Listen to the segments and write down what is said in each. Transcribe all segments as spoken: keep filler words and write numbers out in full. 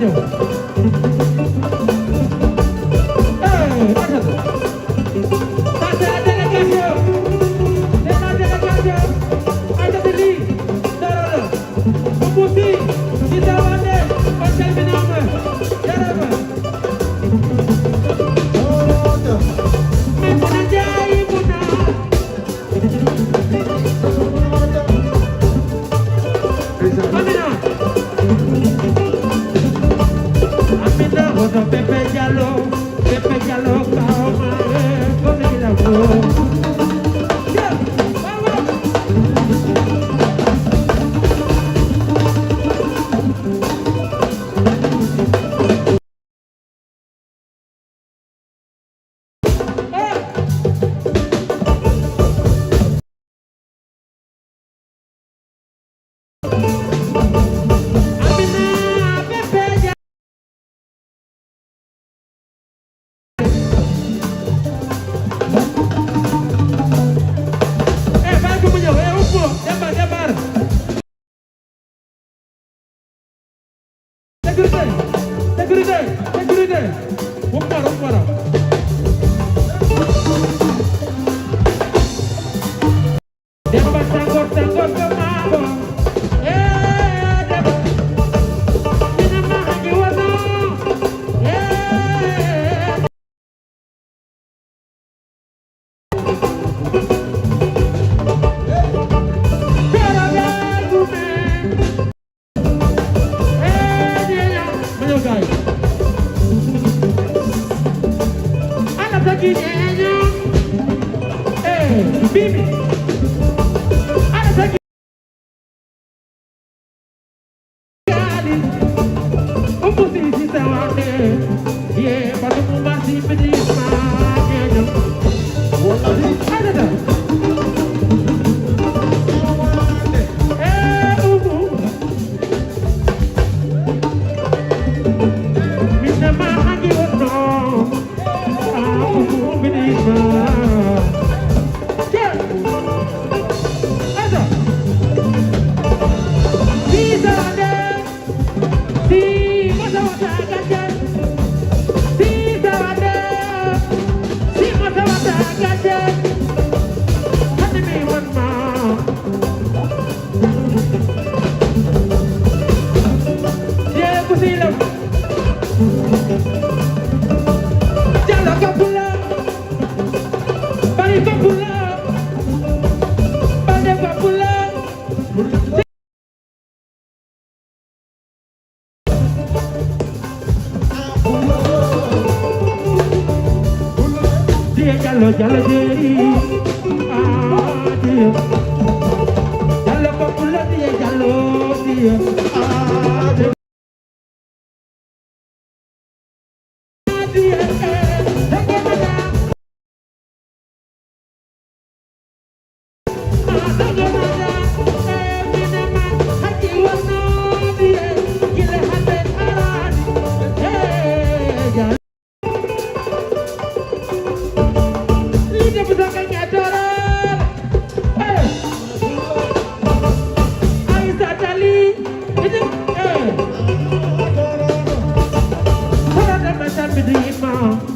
Eh, attends. Ça, c'est la délégation. C'est la délégation. Attends, Lily. Dororo. Mbusi. Sisawande. On calminaama. Jarama. Muna jayi muna. Amina. Amina, hoto Pepe Diallo, Pepe Diallo, kaoma, eh, ko mi la ko. Yeah, wawa. Sécurité, sécurité, sécurité. Umar, Umar. Demba Sangor, Sangor ko mabo. Eh, Demba. Mina ma hangi wono. Eh. Diye Jallo, Jallo jeeri. Ah, Diye. Jallo ko Pullo, Diye Jallo, Diye. Ah, Diye. Hey!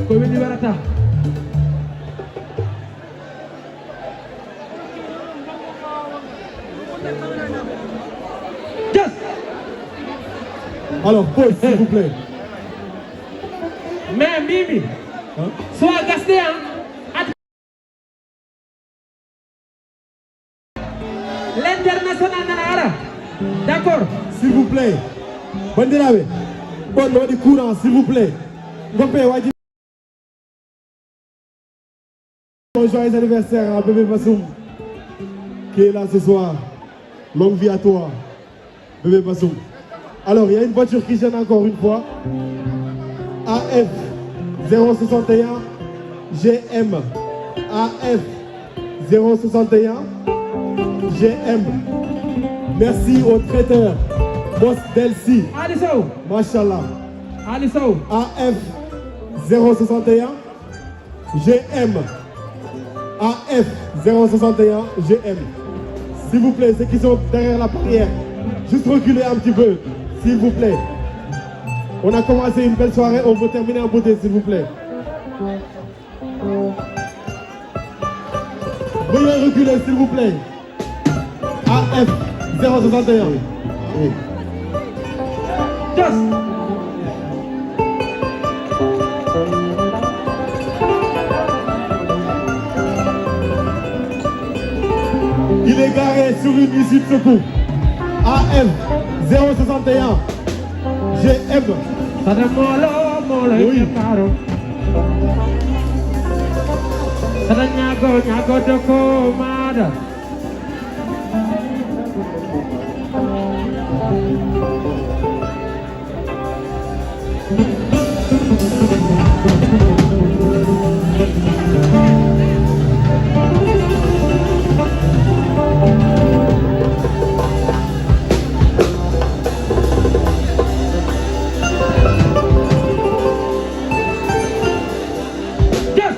Ko weli warata. Just. Alors, pause, s'il vous plaît. Mais Mimi, hein? Soit gasté, hein? L'international nana ara. D'accord. S'il vous plaît. Bandiraɓe. Bon, no waɗi courant, s'il vous plaît. Goppe waji. Bon, joyeux anniversaire à bébé Bassoum, qui est là ce soir. Longue vie à toi, bébé Bassoum. Alors, il y a une voiture qui gêne encore une fois. A F zéro soixante et un G M. A F zéro soixante et un G M. Merci au traiteur Boss Delcy. Ali Sow. Machallah. Ali Sow. A F zéro soixante et un G M. A F zéro soixante et un G M. S'il vous plaît, ceux qui sont derrière la barrière, juste reculez un petit peu, s'il vous plaît. On a commencé une belle soirée, on veut terminer en beauté, s'il vous plaît. Veuillez reculer, s'il vous plaît. A F zéro soixante et un. Oui. Just. Il est garé sur une issue de secours. A F zéro soixante et un G M. Sada molo, molo, oui. Karo. Sada nyago, nyago doko mada. Yes!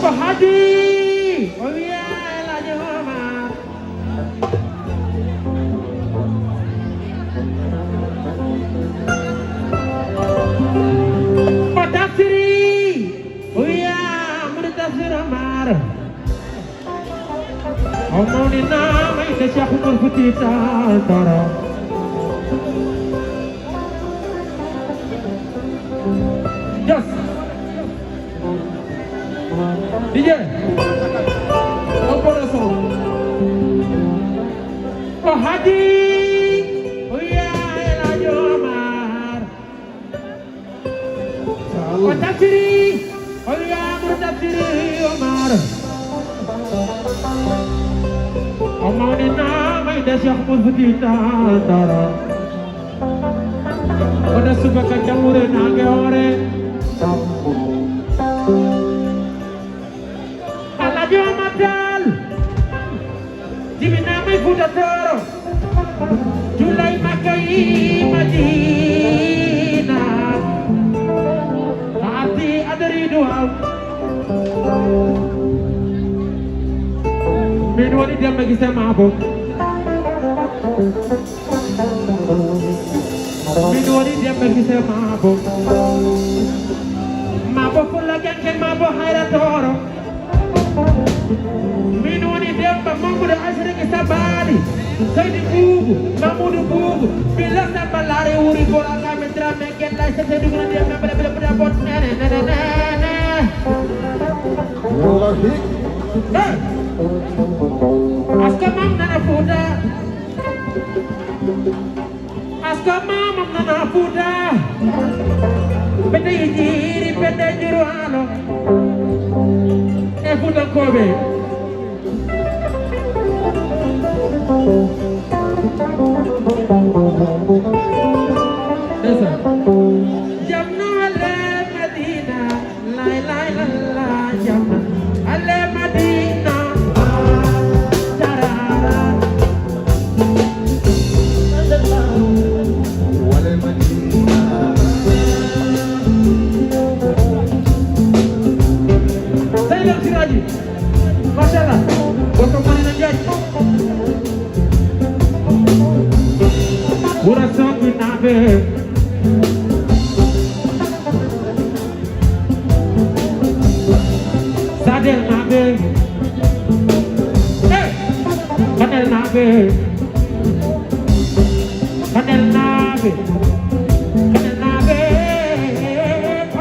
Ko Hadi, o wiya El Hadji Omar. O Tafsiri, o wiya Amadou Tafsir Omar. O mawninaama innde Cheikh Oumar Fouti Tall Doro. Yes. D J. On polo son. O Hadi. O wiya El Hadji Omar. O Tafsiri, o wiya Amadou Tafsiri Omar. O mawninaama innde Cheikh Oumar Fouti Tall Doro. Kono subaka jawre naange hoore. Alhaji Omar Tall jibinaama e Fuuta Tooro, juula e Makka e Madiina, a arti a darii duwaaw. Min woni Demba Gise Maabo. Min woni Demba Gise Maabo. Maabo Fulla Janke, Maabo Hayra Tooro. Min woni Demba Mamadou Asiriki Sabali, Seydi Buubu, Mamadou Buubu, Billa Samba Laare Wuri Bola Ngame Drame Gella Sese Duguna Demba Bada Bada Bada Bot Nene Nene Nene. Wallahi. Hey! Aska Mam Nana Fuuta. Aska Mam Nana Fuuta. Pete Yijiri, Pete Jurwalo. E Fuutankooɓe. Ndeysaan. Jam no ale Madina. Lay, lay, la, la, jam. Ale Madina. Tarara. Ale Madina. Seydi Siraji. Machallah. Goto Madina Ndiaye. Wura Sonko naɓe. Kanelnaaɓe,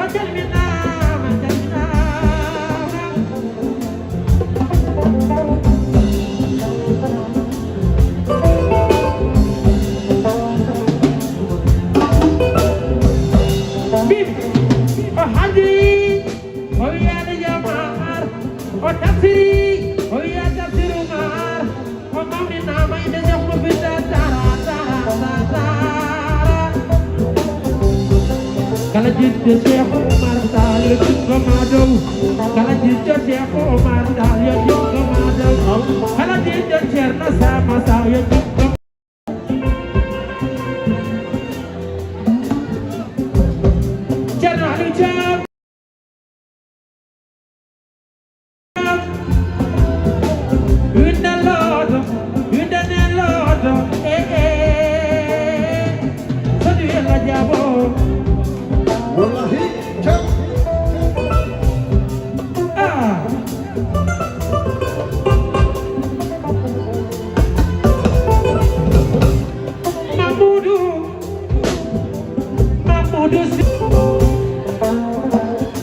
on calminaama, calminaama. Mbimi, o haaldi, o wiyaani Jamaar, o tafsiri, o wiya Tafsiru Maar. O mawninaama inde Cheikh Moussa Tara, Tara, Tara, Tara. Kala jiɗɗo Cheikh Oumar Tall, yo junngo ma dow. Kala jiɗɗo Cheikh Oumar Tall, yo junngo ma dow. Kala jiɗɗo Ceerno Sama Sow, yo junngo. Ceerno Aliou Thiam. Winda looto, winda ne looto, eh, eh. Sodi Yalla Jaabo. Wallahi, Thiam. Ah. Mamoudou, Mamoudou Sy.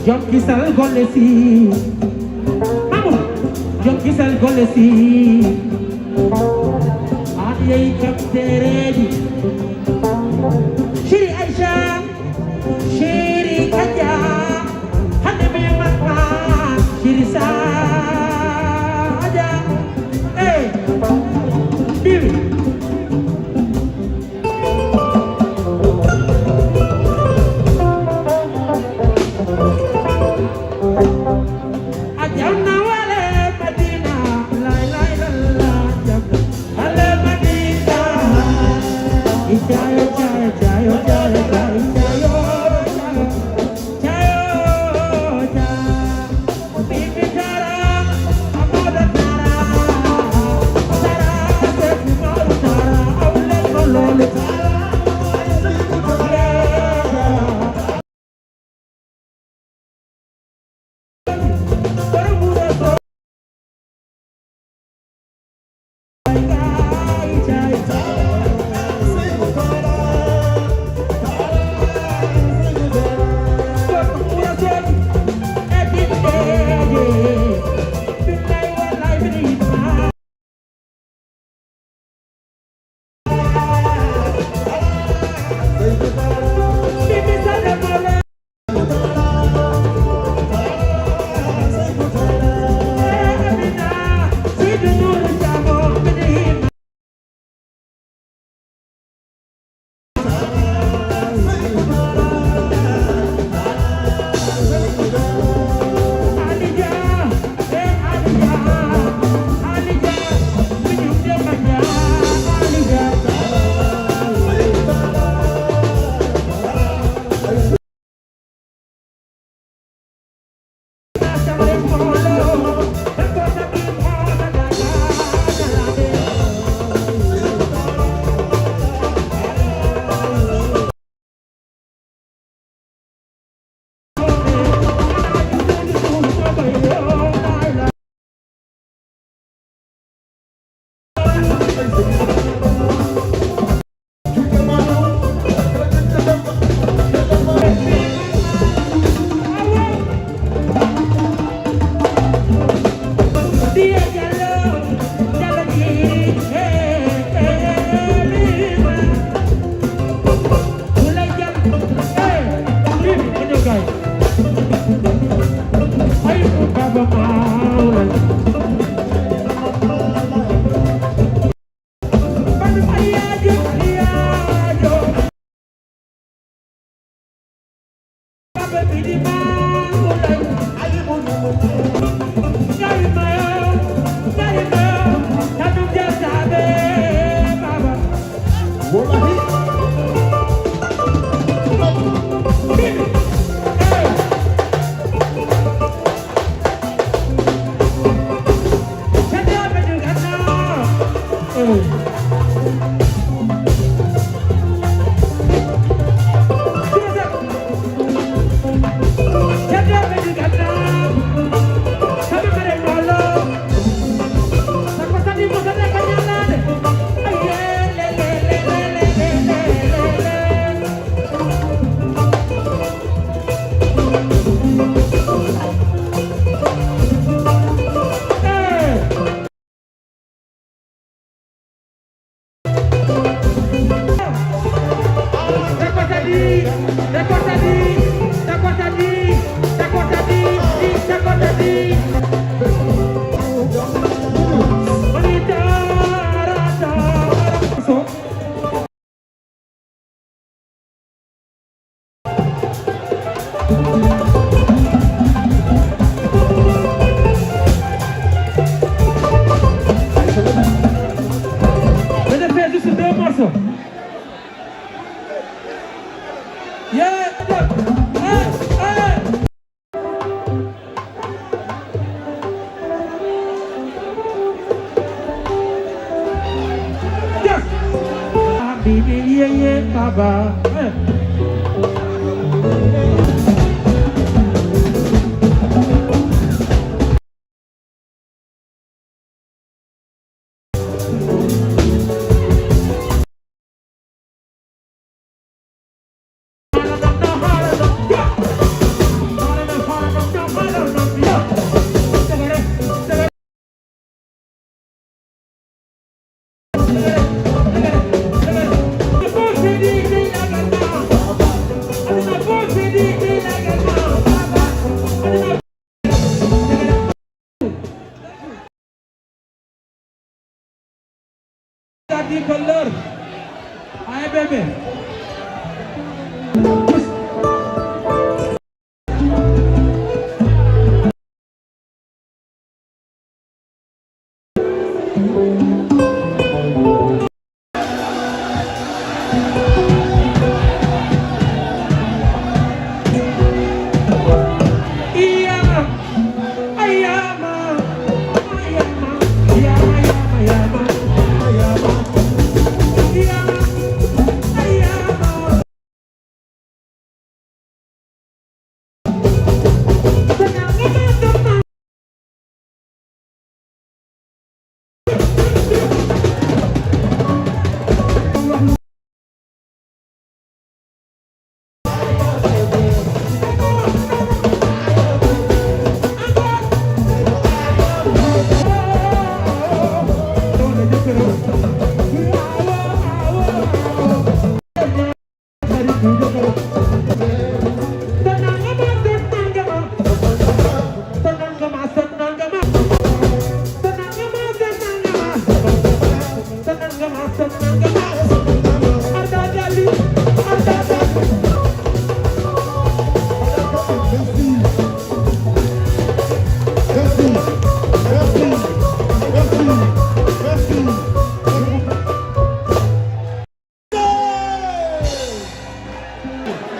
Joom kisal golle si. Mamoudou, joom kisal golle si. An yehi kam tereji. Chéri Aïcha. Chéri Kadia, hande mi mama, chéri Sadia. Hey, Bibi. A jam na wale Madina, la ilaha illallah, jam na wale Madina. Ijayo, jayo, jayo, jayo, jayo, jayo, jayo, jayo. Bibi Tara, Amoda Tara, Tara, Seku Maru Tara, Awle Malolo Tara. Yeah, yeah, yeah, yeah. Yes. Habibi, yeah, yeah, Baba. Eh. Dit que l'heure. Allez, bébé.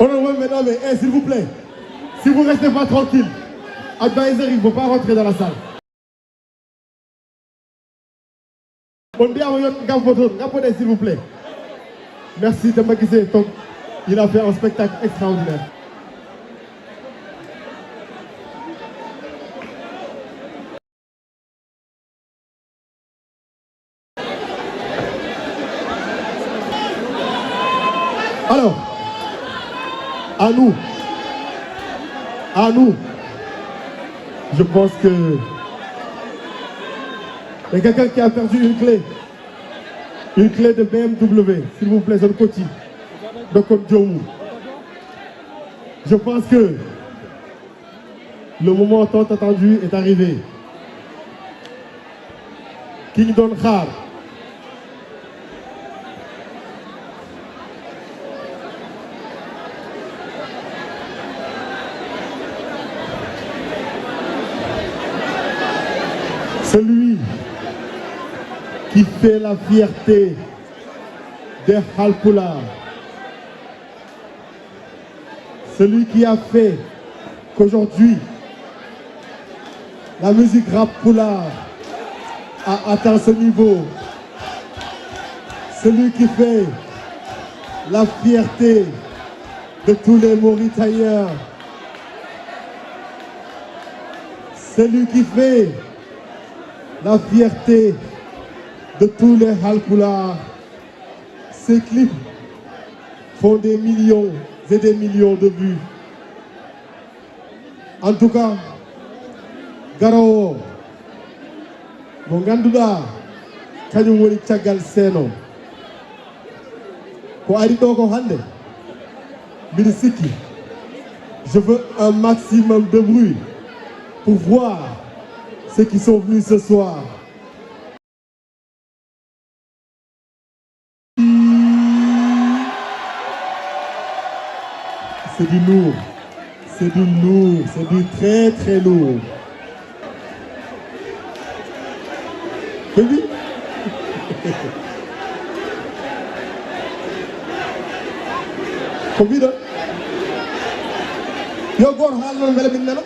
Honorable, mesdames, eh, s'il vous plaît, si vous restez pas tranquille, advisor, il ne faut pas rentrer dans la salle. On dit à Mayotte, gaffe votre, gaffe votre, s'il vous plaît. Merci, Demba Guissé. Donc, il a fait un spectacle extraordinaire. Alors, à nous, à nous, je pense que il y a quelqu'un qui a perdu une clé, une clé de B M W, s'il vous plaît, je le cotis. Donc, comme Joe, je pense que le moment tant attendu est arrivé. Ki ñu doon xaar. Celui qui fait la fierté des Halpulaar. Celui qui a fait qu'aujourd'hui, la musique rap pulaar a atteint ce niveau. Celui qui fait la fierté de tous les Mauritaniens. Celui qui fait la fierté de tous les Halpulaar. Ces clips font des millions et des millions de vues. En tout cas, garoowo o, mo ngannduɗaa, kañum woni caggal seeno. Ko ari ɗo ko hannde, mbiɗa sikki, je veux un maximum de bruit pour voir ceux qui sont venus ce soir. C'est du lourd. C'est du lourd. C'est du très, très lourd. Baby. Ko mbiɗon? Yo gooto haal noon mbele min nana.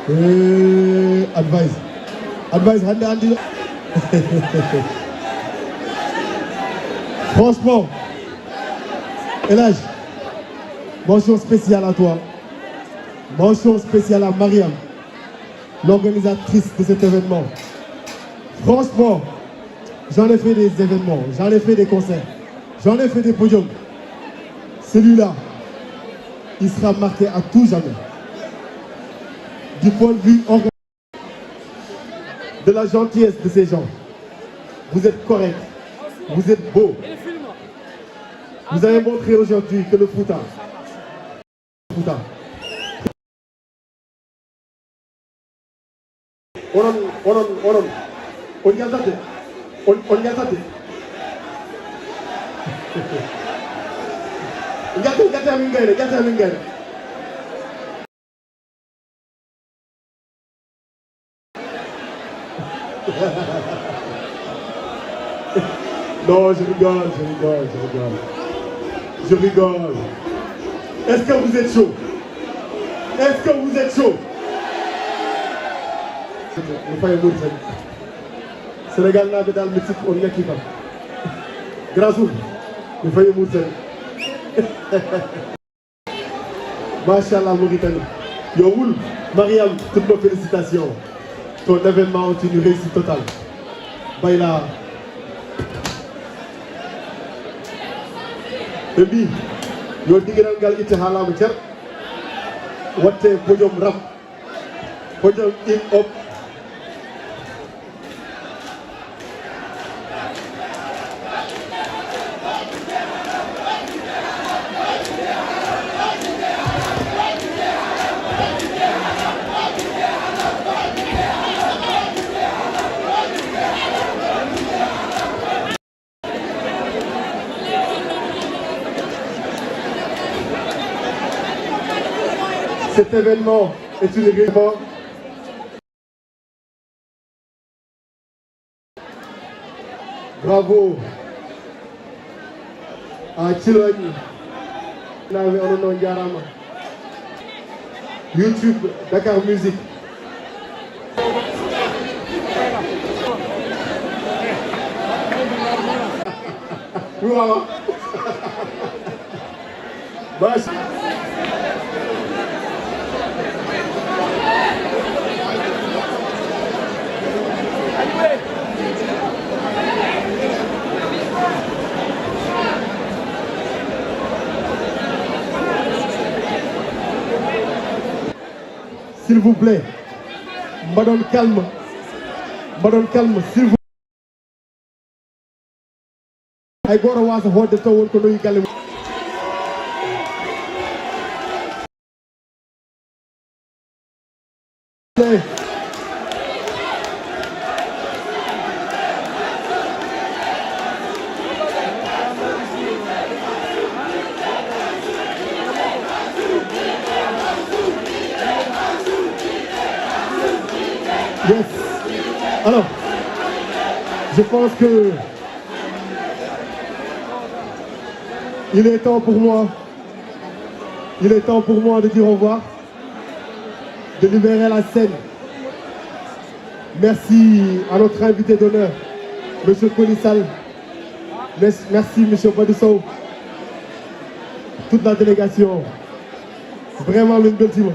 Eh, advice. Advice hannde anndi ɗo. Franchement, Elage, mention spéciale à toi. Mention spéciale à Mariam, l'organisatrice de cet événement. Franchement, j'en ai fait des événements, j'en ai fait des concerts, j'en ai fait des podiums. Celui-là, il sera marqué à tout jamais. Du point de vue orga-, de la gentillesse de ces gens. Vous êtes correct, vous êtes beau. Vous avez montré aujourd'hui que le Fouta, Fouta. Onon, onon, onon. On yaltat de. On, on yaltat de. Yalta, yalta min gayna, yalta min gayna. Non, je rigole, je rigole, je rigole. Je rigole. Est-ce que vous êtes chaud? Est-ce que vous êtes chaud? Mi fayi Mauritanie. Sénégal naaɓe dal mi sikku on ñakki kam. Grâce mi fayi Mauritanie. Machallah Mauritanie. Yo wul, Mariam, toutes nos félicitations. Ton événement est une réussite totale. Bayla. Ɓe mbi yo digiral ngal itte haa laaɓa cer. Watte podium rap. Podium hip hop. Cet événement est une réunion. Bravo à Chilogne. Nawe, onon on jarama. YouTube, Dakar Music. Waaw. Bas. S'il vous plaît, mbaɗon calme, mbaɗon calme, s'il vous Hay gooto waasa hootde taw won ko noyi galle mum. Yes. Alors, je pense que il est temps pour moi, il est temps pour moi de dire au revoir, de libérer la scène. Merci à notre invité d'honneur, monsieur Koli Sall. Mes-, merci, monsieur Badou Sow. Toute la délégation. Vraiment, min beltima.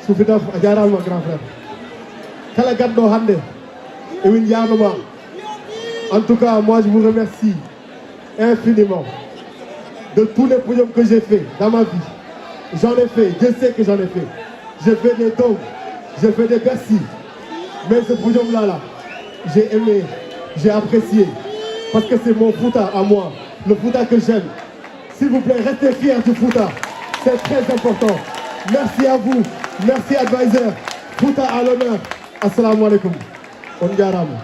Soufidaf, a jarama, grand frère. Kala ganndo hannde, e min jaarnoma. En tout cas, moi, je vous remercie infiniment de tous les podiums que j'ai fait dans ma vie. J'en ai fait, Dieu sait que j'en ai fait. J'ai fait des Dômes, j'ai fait des Bercy. Mais ce podium-là, là, j'ai aimé, j'ai apprécié. Parce que c'est mon Fouta à moi, le Fouta que j'aime. S'il vous plaît, restez fiers du Fouta. C'est très important. Merci à vous. Merci, advisor. Fouta à l'honneur. Assalamu alaikum. On jarama.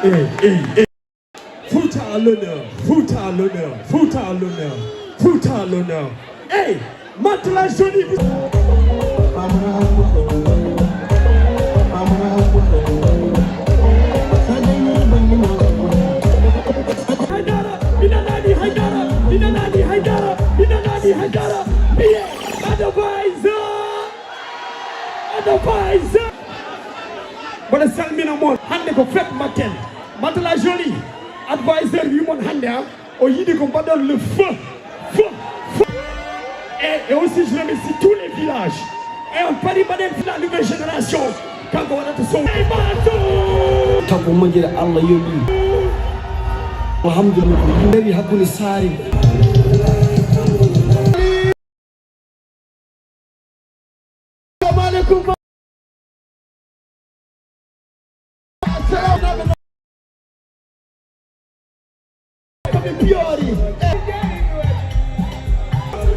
Eh, eh, eh. Fouta, À l'honneur, Fouta à l'honneur, Fouta à l'honneur, Fouta à l'honneur. Hey, Mantes la Jolie. Haydara, mi nanaani Haydara, mi nanaani Haydara, mi nanaani Haydara. Biye, advisor, advisor. Mboɗo salmina mon. Hannde ko fête Matten. Mantes la Jolie, advisor wi mon hannde, ah, o yiɗi ko mbaɗon le feu, feu, feu. Et, et aussi, je remercie tous les villages. Et on parie mbaɗen la nouvelle génération. Kanko waɗata sow. Taw ko moƴƴere Allah yoɓi. Alhamdulillah. Ɗum tawi hakkunde saare. Assalamu alaikum.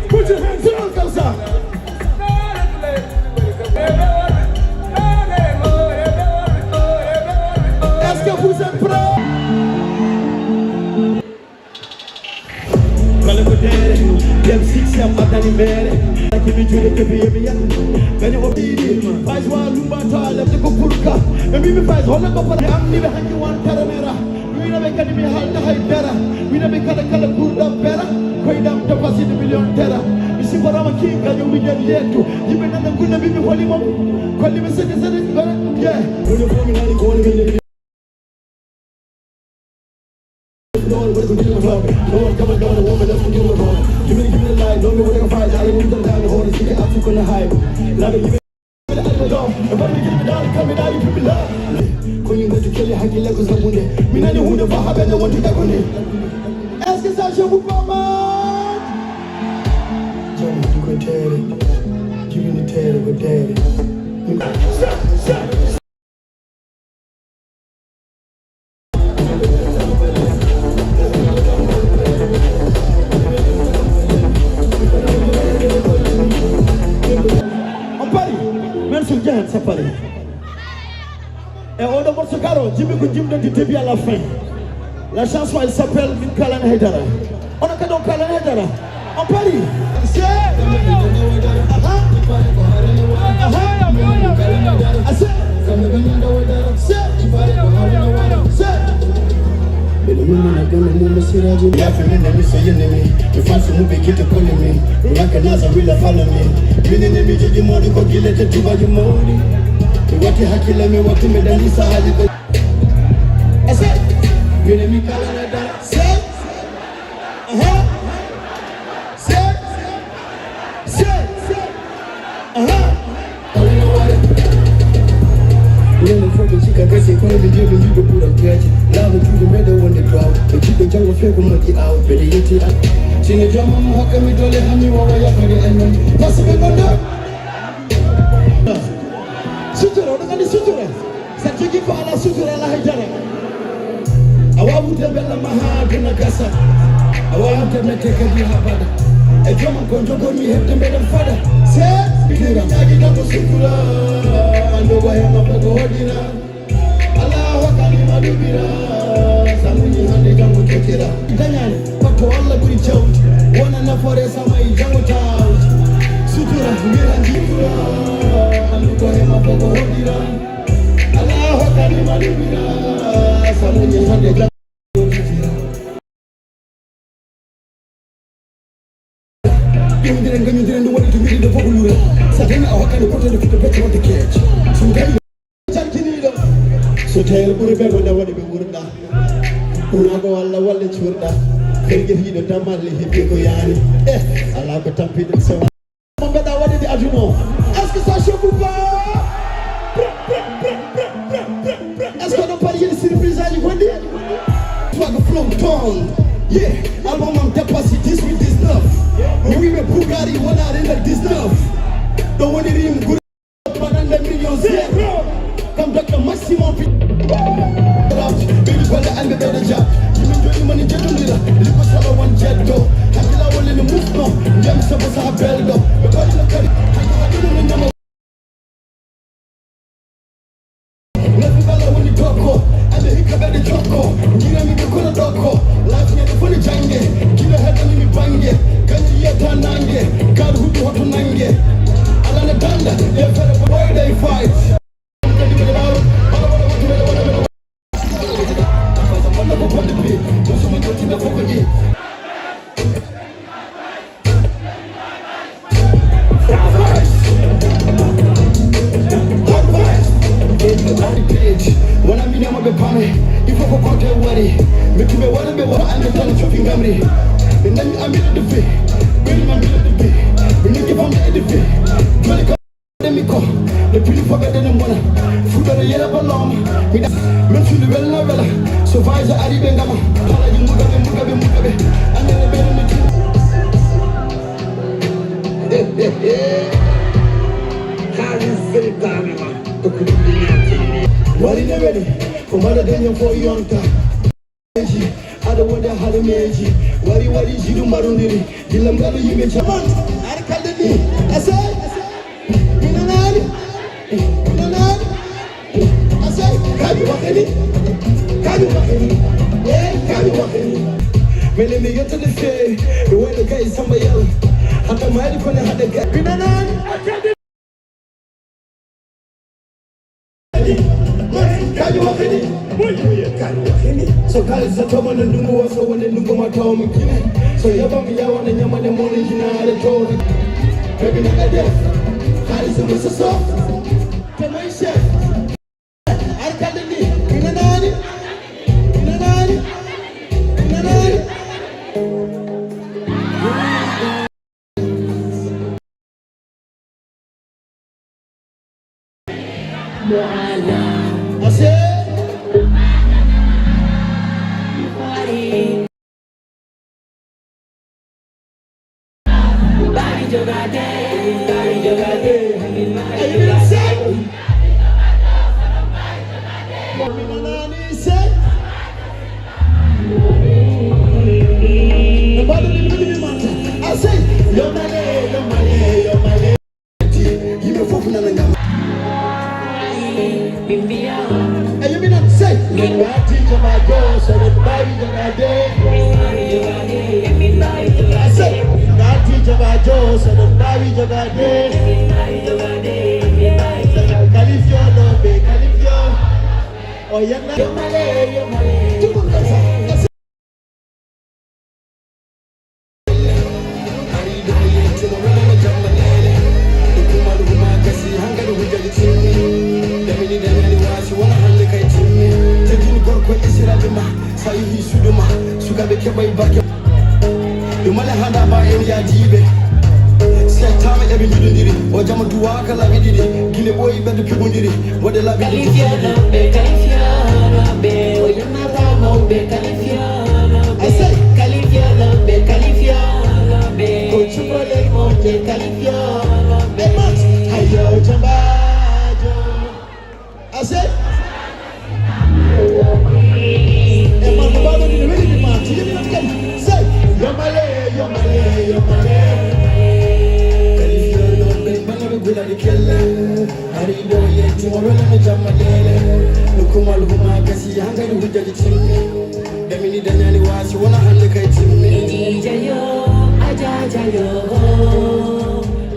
Put your hands up, comme ça. Est-ce que vous êtes prêts? Kala ko tere, dem six am adani mere. Aki mi jure ke bi mi yan. Gani o bidi, faz wa lumba ta le ko purka. E mi mi faz hola ko pa am ni be hanki wan taramera. Mi na be kadi mi halta hay dara. Mi na be kala kala kurda bera. Koy dam to pasi de million tera. Mi si ko rama ki ganyo mi den yetu. Yibe na na guna bi mi holi mom. Ko li mi sede sede ngara. Yeah. Woni ko mi nani ko woni mi. Ko yimɓe kadi kadi hakkille ko sabude mi nani hunde fa haɓe ne wonti dagude. Est-ce que ça je vous pas mal? Jam ko tere, jibini tere ko tere. On parie. Même sur Jahan, ça parie. Et on demande ce carreau, Jimmy Kudjim de début à la fin. La chanson, elle s'appelle Min Kalan Haydara. On a cadeau Kalan Haydara. On parie. Aha. Aha. Ase. Ase. Mbeɗo yumma na gana mo mo siraji. Yafe min na miso yinni mi. Mi fansu mu be kite kuli mi. Mi maka nasa wila fala mi. Mini ni mi jiji modi ko gile te tuba ji modi. Mi wati hakile mi wati mi dani sa haji ko. Ase. Mini mi kala na da. Se. Aha. Se. Se. Aha. Ñande fof ɓe cikka gasi kono ɓe jeeɓe mbiɓe ɓuural peeje. Laaɓa juuɗe meɗe wonde duwaw. Ɓe jiɗɗo janngo few ko moƴƴi aw. Mbeɗe yetti an. Sine joomam hokka mi doole han mi wawa yafade an noon. Parce que ɓe gonda. Sutura, oɗo anndi sutura. Sa jogii ko alaa sutura alaa hay dara. A waawude bella ma haa aduna gasa. A waawude mette kadi haa bada. E joomam ko njogormi heɓde mbeɗen fada. Se sutura. Ñaagi tan ko sutura. Anndu ko hema fof ko hoɗira. Alaa hokkani ma ɗuɓira. Sa muñi hannde janngo jokkira. Dañaani patto Allah ɓuri jawdi. Wona nafoore sama e janngo tawdi. Sutura, mbira jifura. Anndu ko hema fof ko hoɗira. Ala hokkani ma ɗumira, samuñi hande jam. Ɗumdire gañudire ndu waɗi to mbiɗi nde fof ko lura. Sa dañi a hokkani portode fito becce wadde keec. So gañi calkiniɗo. So tawi ɓuri ɓe ko nde waɗi ɓe wurda. Ɓura ko walla walle curɗa. Ferge hiɗo damalle hippi ko yani. Eh, ala ko tampiɗo so. Mo mbeɗa waɗude aduna o. Est-ce que ça chauffe ou pas? Est-ce que oɗon paari yeɗi surprise aji gonɗi? Toi ko Flow Town. Yeah, album am dépassé dix-huit dix-neuf. Mi wiɓe Bougari wona renal dix-neuf. Ɗo woni rim guri. Panande million zéro. Kam dañɗo maximum pi. Rap, ɓeydi golle an ɓe ɓeyda ja. Yimɓe joni mani jeddondira. Liko sala won jeddo. Hakkila wonde ne mufno. Ndiyam sabo saha belɗo. Ɓe ɓaɗino kadi. Hakkila ɗum ne ñama. Nafi bala woni tokko. Ande hikka ɓeyde jokko. Jirami ɓe kono ɗokko. Wona minen mo ɓe pame, il faut ko kote wari. Mettuɓe wara ɓe wara ande tan cofi ngamri. Ɓe nani amira de fe, ɓe nani amira de fe. Ɓe nani fam de fe. Joli ko mi ko, le pili foga de mbona. Fuɗɗo yela balom. Mi da, men fili welna wela. So vayza ari ɓe ngama. Halaji mugaɓe, mugaɓe, mugaɓe. Angere ɓe no tu. Kaalis seytaane ma, ko ko ɗum ñaati. Wari ne weli, ko mbaɗa dañen fof yonta. Aɗa wonde haɗa meeji, wari wari jiɗu mbaɗondiri, gilla mbaɗa yimɓe caman. Aɗa kalda ni, ese, mi nanaani, mi nanaani. Ase, kañum waɗani, kañum waɗani, eh, kañum waɗani. Mele mi yettade feewi, mi wayno gay Samba Yalla. Hatta maali kono haɗa gay. Mi nanaani. Kañum waɗani. Kañum waɗani. So kala so tawma no ndungu o, so wonde ndungu ma taw mi kine. So yaba mi yawa na ñamande mo no jinaare to. Baby na ka def. Xaalis mo so so. Te may chef. Ar kalde ndi, mi nanaani, mi nanaani, mi nanaani. Ase. Bari jogade, bari jogade. Ayi, mi nanaani sey. No mbaɗa mi mbiɗi mi manta. A sey, yo male, yo male, yo male. Yimɓe fof nana ngam. Eyi, minen sey. Min mbaɗi jomaajo, so min mbaawi jogaade. Sey, min mbaɗi jomaajo, so min mbaawi jogaade. Kalif yo ɗo ɓe, kalif yo. O yenna. Yo male, yo male. Tugum ɗo sa. Sa yehi suudu ma, sukaaɓe keɓay barke. Ɗum male handa ba en yaajiiɓe. Settaama eɓe njiɗondiri, o jama duwaaka laabi ɗiɗi. Gine ɓooyi ɓedde piɓondiri, waɗe laabi ɗiɗi. Kalifiyaaɓe, kalifiyaaɓe, o yannata mawɓe, kalifiyaaɓe. Asay. Kalifiyaaɓe, kalifiyaaɓe, ko cukalel mo je kalifiyaaɓe. E mat, hayo jambaajo. Asay. E mat, ko baɗo ni weli ni ma, tiyemi not kadi. Say, yo male, yo male, yo male. Kalifiyaaɓe, ɓe mbaɗa ɓe gulani kelle. Ari ɗo yetti mo wela no jamma lele. No kumal huma gasi hankali hujjaji timmi. Damini dañani waasi wona hande kay timmi. Ijijayo, ajajayo.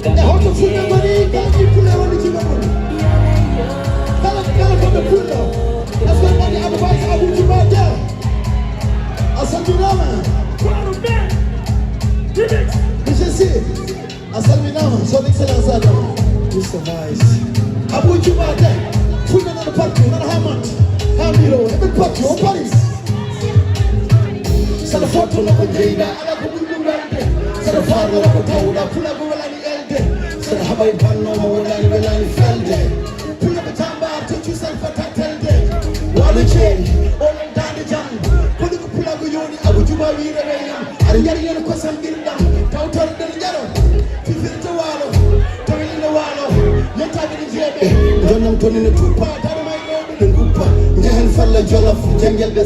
E hoto fuɗɗe mari kala ki pule woni jiba mon. Kala kala ko ɓe pullo. Est-ce que mari advice abuji ba de? A salminama. Faru ben. Remix. Monsieur C. A salminaama, son excellence Adama. Mister Vice. Abou Djouba de, fuɗɗo nana parti, nana haa Mantes, haa Mbiro, eɓen parti, o Paris. Saɗa fottono ko jeyɗa, ala ko ɓuri ɗum welde. Saɗa faarnora ko tawɗa, pulago welani elde. Saɗa haɓay bannooma, wonani welani felde. Pulago tambar, to cusal fata telde. Walo jeeri, o Daande jam, koni ko pulago yoni, Abu Juba wiire weyan. Aɗa yari yen kosam ɓirɗam, tawtore nder jaro. Fifirde waalo, tawilinde waalo, yettaɓe ɗe jeeɓe. Jonnam toni no tuppa, daro may ɗo ɓe guppa. Njehen falla jolof, jangel ɓe.